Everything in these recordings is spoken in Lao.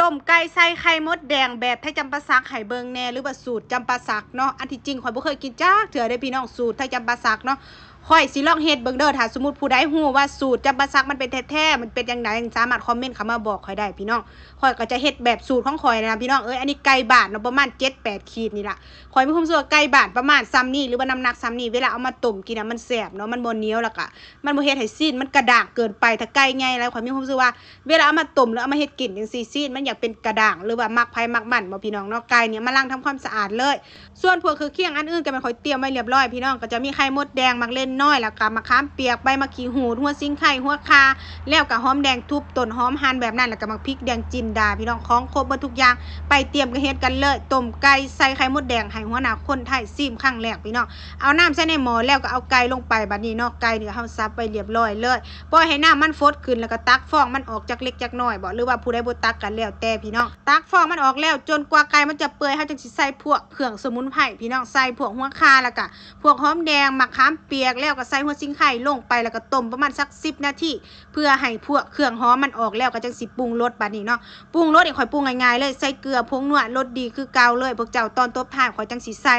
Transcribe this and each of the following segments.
ຕົ້ມໄກ່ໃສ່ໄຂ່ມົດແດງແບບໄທຈຳປາສັກໃຫ້ເບິ່ງແດ່ ຫຼືວ່າສູດຈຳປາສັກເນາະ. ອັນທີ່ຈິງຂ້ອຍບໍ່ເຄີຍກິນຈັກເທື່ອເດ້ພີ່ນ້ອງ ສູດໄທຈຳປາສັກເນາະ. ຂ້ອຍຊິລອງເຮັດເບິ່ງເດີ ຖ້າສົມມຸດຜູ້ໃດຮູ້ວ່າສູດຈຳປາສັກມັນເປັນແທ້ໆ ມັນເປັນຈັ່ງໃດ ສາມາດຄອມເມັນເຂົ້າມາບອກຂ້ອຍໄດ້ພີ່ນ້ອງ. ຂ້ອຍກໍຈະເຮັດແບບສູດຂອງຂ້ອຍນະພີ່ນ້ອງເອີຍ. ອັນນີ້ໄກ່ບ້ານເນາະ ປະມານເຈັດແປດຂີດນີ້ລະ. ຂ້ອຍມີຄວາມຮູ້ສຶກວ່າໄກ່ບ້ານປະມານຊ່ຳນີ້ ຫຼືວ່ານ້ຳໜັກຊ່ຳນີ້ ເວລາເອົາມາຕົ້ມກິນນະ ມັນແຊບເນາະ ມັນບໍ່ໜຽວ ແລ້ວກະມັນບໍ່ເຮັດໃຫ້ຊີ້ນມັນກະດ້າງເກີນໄປ. ຖ້າໄກ່ໃຫຍ່ຫຼາຍ ຂ້ອຍມີຄວາມຮູ້ສຶກວ່າ ເວລາເອົາມາຕົ້ມ ຫຼືເອົາມາເຮັດກິນຈັ່ງຊີ້ ຊີ້ນມັນຢາກເປັນກະດ້າງ ຫຼືວ່າມັກໃຜມັກມັນບໍ່ພີ່ນ້ອງເນາະ. ໄກ່ນີ້ມາລ້າງທຳຄວາມສະອາດເລີຍ. ສ່ວນພວກເຄື່ອງອັນອື່ນກໍແມ່ນຂ້ອຍຕຽມໄວ້ລຽບຮ້ອຍພີ່ນ້ອງ ກໍຈະມີໄຂ່ມົດແດງ ໝາກເລັ່ນນ້ອຍ ແລ້ວກໍໝາກຂາມປຽກ ໃບໝາກຂີ້ຫູດ ຫົວສິງໄຄ ຫົວຂ່າ ແລ້ວກໍຫອມແດງທຸບ ຕົ້ນຫອມຫັ່ນແບບນັ້ນ ແລ້ວກໍໝາກພິກແດງຈິນດາ ພີ່ນ້ອງ ຂອງຄົບເບິດທຸກຢ່າງ. ໄປຕຽມກັນເຮັດກັນເລີຍ ຕົ້ມໄກ່ໃສ່ໄຂ່ມົດແດງ ໃຫ້ຫົວໜ້າຄົນໄທຊີມຄັ້ງແລກພີ່ນ້ອງ. ເອົານ້ຳໃສ່ໃນໝໍ້ ແລ້ວກໍເອົາໄກ່ລົງໄປ. ບັດນີ້ເນາະ ໄກ່ນີ້ເຮົາສັບໄວ້ລຽບຮ້ອຍເລີຍ ປ່ອຍໃຫ້ນ້ຳມັນຟົດຂຶ້ນ ແລ້ວກໍຕັກຟອງມັນອອກ ຈັກເລັກຈັກນ້ອຍບໍ ຫຼືວ່າຜູ້ໃດບໍ່ຕັກກໍແລ້ວແຕ່ພີ່ນ້ອງ. ຕັກຟອງມັນອອກແລ້ວ ຈົນກວ່າໄກ່ມັນຈະເປື່ອຍ ເຮົາຈຶ່ງຊິໃສ່ພວກເຄື່ອງສະໝຸນໄພພີ່ນ້ອງ ໃສ່ພວກຫົວຂ່າ ແລ້ວກະພວກຫອມແດງ ໝາກຂາມປຽກ ແລ້ວກະໃສ່ຫົວສິງໄຄລົງໄປ ແລ້ວກະຕົ້ມປະມານສັກສິບນາທີ ເພື່ອໃຫ້ພວກເຄື່ອງຫອມມັນອອກແລ້ວ ກະຈັ່ງຊິປຸງລົດ. ບັດນີ້ເນາະ ປຸງລົດນີ້ຂ້ອຍປຸງງ່າຍໆເລີຍ ໃສ່ເກືອ ຜົງນົວ ລົດດີຄືເກົ່າເລີຍ. ພວກເຈົ້າ ຕອນຕົບທ້າຍຂ້ອຍຈັ່ງຊິໃສ່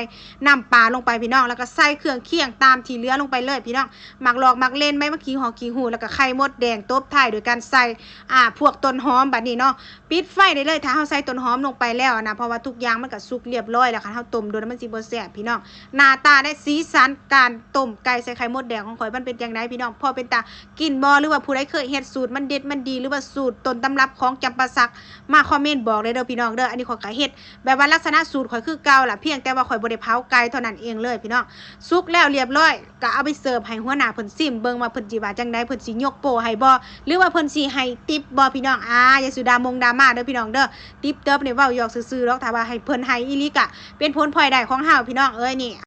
ນ້ຳປາລົງໄປພີ່ນ້ອງ ແລ້ວກະໃສ່ເຄື່ອງຄຽງຕາມທີ່ເຫຼືອລົງໄປເລີຍພີ່ນ້ອງ ໝາກຫຼອກ ໝາກເລັ່ນ ໃບໝາກຂີ້ຫອກຂີ້ຫູດ ແລ້ວກະໄຂ່ມົດແດງ ຕົບທ້າຍໂດຍການໃສ່ ອ່າ ພວກຕົ້ນຫອມ. ບັດນີ້ເນາະ ປິດໄຟໄດ້ເລີຍ ຖ້າເຮົາໃສ່ຕົ້ນຫອມລົງໄປແລ້ວນະ ເພາະວ່າທຸກຢ່າງມັນກະສຸກລຽບຮ້ອຍແລ້ວ ຄັນເຮົາຕົ້ມດົນມັນຊິບໍ່ແຊບພີ່ນ້ອງ. ໜ້າຕາ ແລະ ສີສັນການຕົ້ມໄກ່ໃສ່ໄຂ່ມົດແດງຂອງຂ້ອຍມັນເປັນຈັ່ງໃດພີ່ນ້ອງ ພໍເປັນຕາກິນບໍ່ ຫຼືວ່າຜູ້ໃດເຄີຍເຮັດສູດມັນເດັດມັນດີ ຫຼືວ່າສູດຕົ້ນຕຳລັບຂອງຈຳປາສັກ ມາຄອມເມັນບອກໄດ້ເດີພີ່ນ້ອງເດີ. ອັນນີ້ຂ້ອຍກະເຮັດແບບວ່າລັກສະນະສູດຂ້ອຍຄືເກົ່າລະ ພຽງແຕ່ວ່າຂ້ອຍບໍ່ໄດ້ເຜົາໄກ່ເທົ່ານັ້ນເອງເລີຍພີ່ນ້ອງ. ສຸກແລ້ວລຽບຮ້ອຍ ກະເອົາໄປເສີບໃຫ້ຫົວໜ້າເພິ່ນຊີມເບິ່ງວ່າເພິ່ນຊິວ່າຈັ່ງໃດ ເພິ່ນຊິຍົກໂປ້ໃຫ້ບໍ່ ຫຼືວ່າເພິ່ນຊິໃຫ້ຕິບບໍ່ພີ່ນ້ອງ. ອາ ຢ່າສູ່ດ່າມົງດ່າມາເດີພີ່ນ້ອງເດີ ຕິບເຕີບນີ້ເວົ້າຫຍອກຊື່ໆດອກ ຖ້າວ່າໃຫ້ເພິ່ນໃຫ້ອີ່ຫຼີກະເປັນຜົນພອຍໄດ້ຂອງເຮົາພີ່ນ້ອງເອີຍ. ນີ້